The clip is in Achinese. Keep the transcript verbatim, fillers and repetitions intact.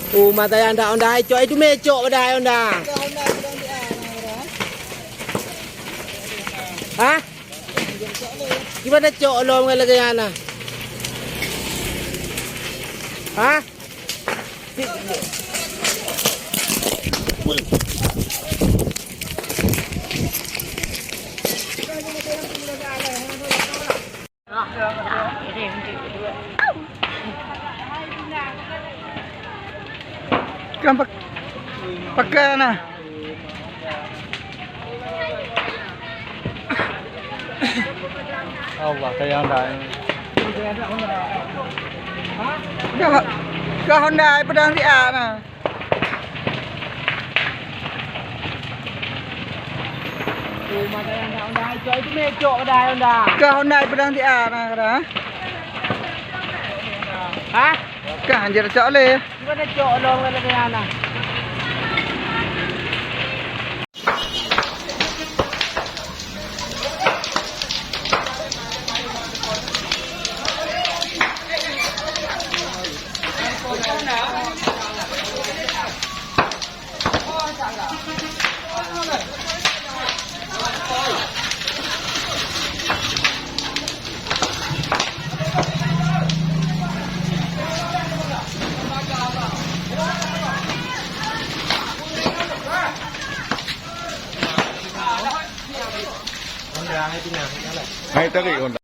Oh, mata nyang dak Honda, cok itu mé cok pada Honda. Ha? Gimana cok lom ngon lagèe nyan nah? Ha? Kan pak-, pakai nah. Allah, kaya Honda. Ka, ka Honda pedang siat nah. Ka Honda pedang siat nah, kada. Ha? Ka anjir cok lé. Gimana cok lom lagèe nyan nah? Hai, tarik Honda.